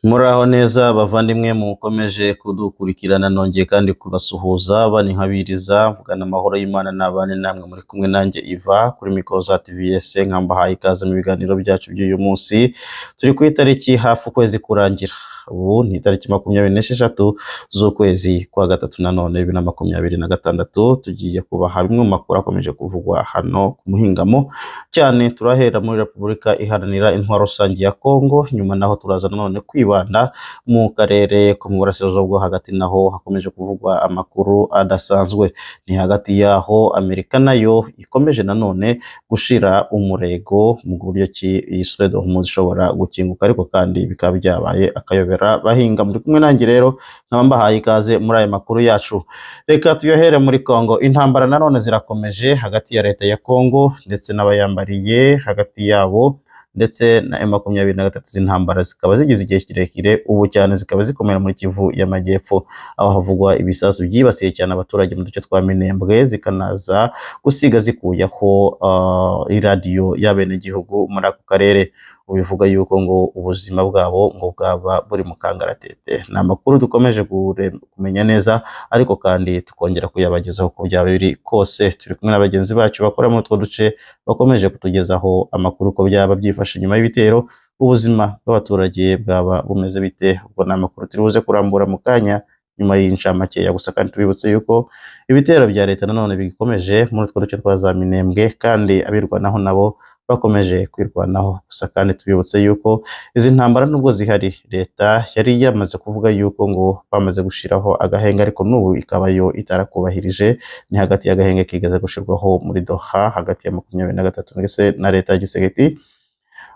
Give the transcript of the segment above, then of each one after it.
Muraho neza bavandimwe mukomeje kudukurikirana, nongeye kandi kubasuhuza baninkabiriza mvugana amahoro y'Imana n'abane namwe. Muri kumwe nanjye Iva kuri mikoro za TVS, nkambahaye ikaze mu biganiro byacu by'uyu munsi. Turi ku itariki hafi ukwezi kurangira, ubu ni itariki 26 z'ukwezi kwa gatatu nanone 2026. Tugiye kubaha bimwe mu makuru akomeje kuvugwa hano ku muhingamo cyane. Turahera muri Repubulika Iharanira Intwaro Rusange ya Kongo, nyuma naho turaza nanone kwibanda mu karere ko mu burasirazuba bwo hagati, naho hakomeje kuvugwa amakuru adasanzwe. Ni hagati yaho Amerika nayo ikomeje nanone gushira umurego mu buryo ki iyi Strait de Hormuz ishobora gukinguka, ariko kandi bikaba byabaye akayobera bahinga. Muri kumwe nanjye rero, nkaba mbahaye ikaze muri aya makuru yacu. Reka tuyohere muri Kongo. Intambara nanone zirakomeje hagati ya leta ya Kongo ndetse n'abayambariye hagati yabo ndetse na M23. Izi ntambara zikaba zigize igihe kirekire ubu, cyane zikaba zikomera muri Kivu y'Amajyepfo, aho havugwa ibisasu byibasiye cyane abaturage mu duce twa Minembwe, zikanaza gusiga zikuyeho iradiyo y'abenegihugu muri ako karere. Ubivuga yuko ngo ubuzima bwabo ngo bwaba buri mu kangaratete. Ni amakuru dukomeje kumenya neza, ariko kandi tukongera kuyabagezaho uko byaba biri kose. Turi kumwe na bagenzi bacu bakora muri utwo duce, bakomeje kutugezaho amakuru uko byaba byifashe nyuma y'ibitero, ubuzima bw'abaturage bwaba bumeze bite. Ubwo ni amakuru turi buze kurambura mu kanya nyuma y'incamake ya gusa. Kandi tubibutse yuko ibitero bya leta nanone bikomeje muri utwo duce twa za Minembwe, kandi abirwanaho nabo bakomeje kwirwanaho. Gusa kandi tubibutse yuko izi ntambara nubwo zihari, leta yari yamaze kuvuga yuko ngo bamaze gushiraho agahenge, ariko n'ubu ikaba yo itarakubahirije. Ni hagati y'agahenge kigeze gushirwaho muri Doha hagati ya 23 ndetse na leta ya Tshisekedi.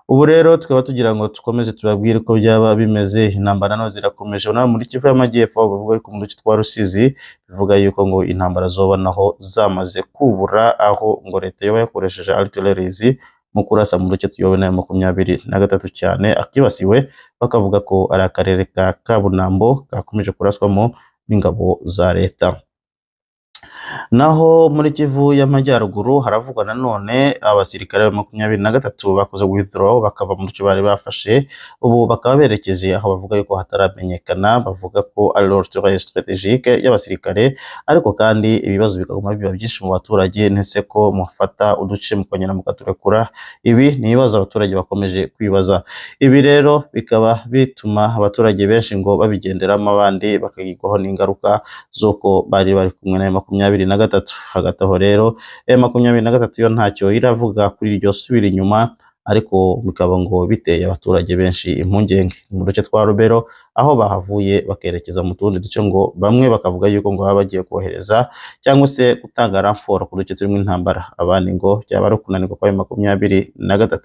Ubu rero tukaba tugira ngo dukomeze tubabwire uko byaba bimeze. Intambara nazo zirakomeje naho muri Kivu y'Amajyepfo, bavuga yuko mu duce twa Rusizi, bivuga yuko ngo intambara zoba naho zamaze kubura, aho ngo leta yoba yakoresheje artilleries mu kurasa mu duce tuyobowe na 23, cyane akibasiwe bakavuga ko ari akarere ka Kabunambo kakomeje kuraswamo n'ingabo za leta. Naho muri Kivu y'Amajyaruguru haravugwa nanone abasirikare ba 23 bakoze withdraw, bakava mu duce bari bafashe, ubu bakaba berekeje aho bavuga yuko hataramenyekana, bavuga ko ari rupture stratégique y'abasirikare, ariko kandi ibibazo bikaguma biba byinshi mu baturage. Ntese ko mufata uduce mukongera mukaturekura? Ibi ni ibibazo abaturage bakomeje kwibaza. Ibi rero bikaba bituma abaturage benshi ngo babigenderamo, abandi bakagirwaho n'ingaruka z'uko bari bari kumwe na 23. Hagati aho rero 23 yo ntacyo iravuga kuri iryo subira inyuma, ariko bikaba ngo biteye abaturage benshi impungenge mu duce twa Rubero, aho bahavuye bakerekeza mu tundi duce, ngo bamwe bakavuga yuko ngo baba bagiye kohereza cyangwa se gutanga renfort ku duce turimo intambara, abandi ngo byaba ari ukunanirwa kwa 23.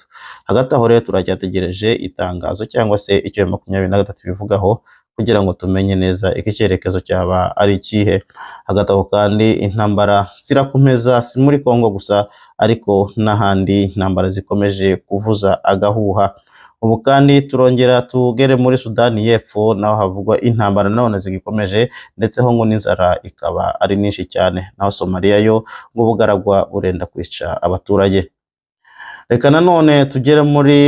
Hagati aho rero turacyategereje itangazo cyangwa se icyo 23 bivugaho kugira ngo tumenye neza iki cyerekezo cyaba ari ikihe. Hagati aho kandi intambara zirakomeza, si muri Kongo gusa ariko n'ahandi intambara zikomeje kuvuza agahuha. Ubu kandi turongera tugere muri Sudani y'Epfo, naho havugwa intambara nanone zigikomeje, ndetse ho ngo n'inzara ikaba ari nyinshi cyane. Naho Somaliya yo ngo ubugaragwa burenda kwica abaturage. Reka nanone tugere muri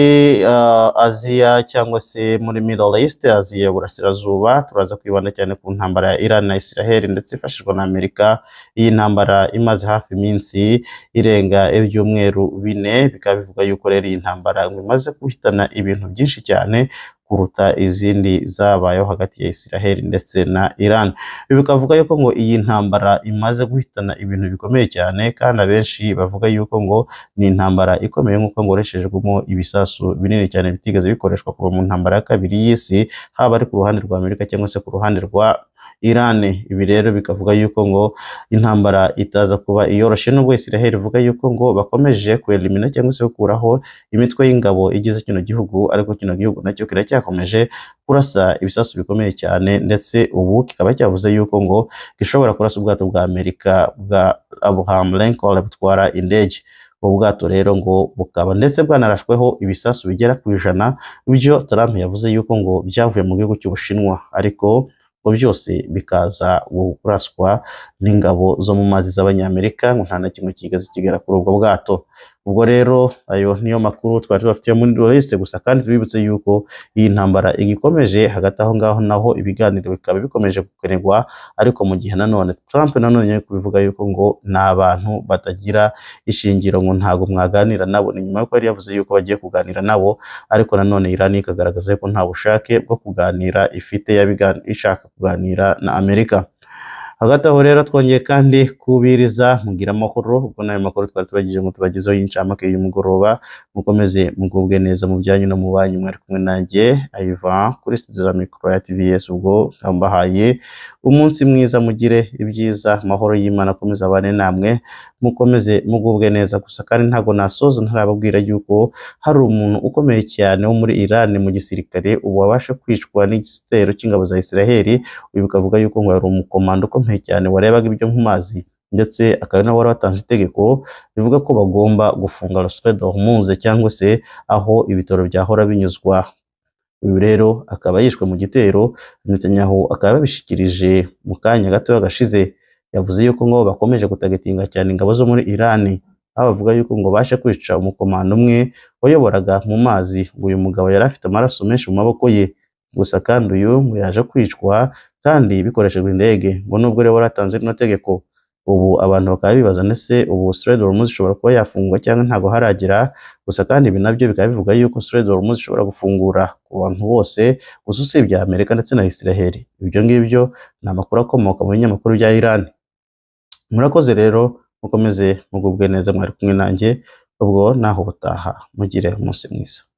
Aziya cyangwa se muri Middle East, Aziya y'Uburasirazuba. Turaza kwibanda cyane ku ntambara ya Iran na Israel ndetse ifashijwe na Amerika. Iyi ntambara imaze hafi iminsi irenga ibyumweru 4, bikaba bivuga yuko rero iyi ntambara ngo imaze guhitana ibintu byinshi cyane kuruta izindi zabayeho hagati ya Israel ndetse na Iran. Ibi bikavuga yuko ngo iyi ntambara imaze guhitana ibintu bikomeye cyane, kandi abenshi bavuga yuko ngo ni intambara ikomeye nk'uko ngo ikoreshejwemo ibisasu binini cyane bitigeze bikoreshwa kuva mu ntambara ya kabiri y'isi, haba ari ku ruhande rwa Amerika cyangwa se ku ruhande rwa Iran. Ibi rero bikavuga yuko ngo intambara itaza kuba iyoroshye, nubwo Israel ivuga yuko ngo bakomeje kwelimina cyangwa se gukuraho imitwe y'ingabo igize kino gihugu, ariko kino gihugu nacyo kiracyakomeje kurasa ibisasu bikomeye cyane, ndetse ubu kikaba cyavuze yuko ngo gishobora kurasa ubwato bwa Amerika bwa Abraham Lincoln butwara indege. Ubu bwato rero ngo bukaba ndetse bwanarashweho ibisasu bigera ku 100, byo Trump yavuze yuko ngo byavuye mu gihugu cy'Ubushinwa, ariko ngo byose bikaza kuraswa n'ingabo zo mu mazi z'Abanyamerika, ngo nta na kimwe kigeze kigera kuri ubwo bwato. Ubwo rero ayo niyo makuru twari tubafitiye muri liste. Gusa kandi tubibutse yuko iyi ntambara igikomeje. Hagati aho ngaho naho ibiganiro bikaba bikomeje gukenerwa, ariko mu gihe nanone Trump nanone yari kubivuga yuko ngo ni abantu batagira ishingiro, ngo ntago mwaganira nabo. Ni nyuma yuko yari yavuze yuko bagiye kuganira nabo, ariko nanone Iran ikagaragaza yuko nta bushake bwo kuganira ifite, ishaka kuganira na Amerika. Hagati aho rero twongeye kandi kubiriza mugira amahoro. Ubwo n'ayo makuru twari tubagije ngo tubagezeho y'incamake y'umugoroba. Mukomeze mugubwe neza mu byanyu no mu banyu. Mwari kumwe nanjye Ivan kuri studio za micro ya TVS. Ubwo mbahaye umunsi mwiza, mugire ibyiza, amahoro y'Imana akomeze abane namwe, mukomeze mugubwe neza. Gusa kandi ntago nasoza ntarababwira yuko hari umuntu ukomeye cyane wo muri Iran mu gisirikare ubu wabasha kwicwa n'igitero cy'ingabo za Israel. Uyu bikavuga yuko ngo yari umukomando ukomeye cyane warebaga ibyo mu mazi, ndetse akaba nawe wari watanze itegeko rivuga ko bagomba gufunga Strait de Hormuz, cyangwa se aho ibitoro byahora binyuzwa. Uyu rero akaba yishwe mu gitero. Netanyahu akaba yabishikirije mu kanya gato gashize. Yavuze yuko ngo bakomeje gutargetinga cyane ingabo zo muri Iran, aho bavuga yuko ngo bashe kwica umukomando umwe wayoboraga mu mazi. Ngo uyu mugabo yari afite amaraso menshi mu maboko ye. Gusa kandi uyu ngo yaje kwicwa kandi bikoreshejwe indege, ngo nubwo rero waratanze rino tegeko. Ubu abantu bakaba bibaza ndetse ubu Strait de Hormuz ishobora kuba yafungwa cyangwa ntabwo haragera. Gusa kandi ibi nabyo bikaba bivuga yuko Strait de Hormuz ishobora gufungura ku bantu bose, gusa usibye Amerika ndetse na Israel. Ibyo ngibyo ni amakuru akomoka mu binyamakuru bya Iran. Murakoze rero, mukomeze mugubwe neza. Mwari kumwe nanjye, ubwo naho ubutaha, mugire umunsi mwiza.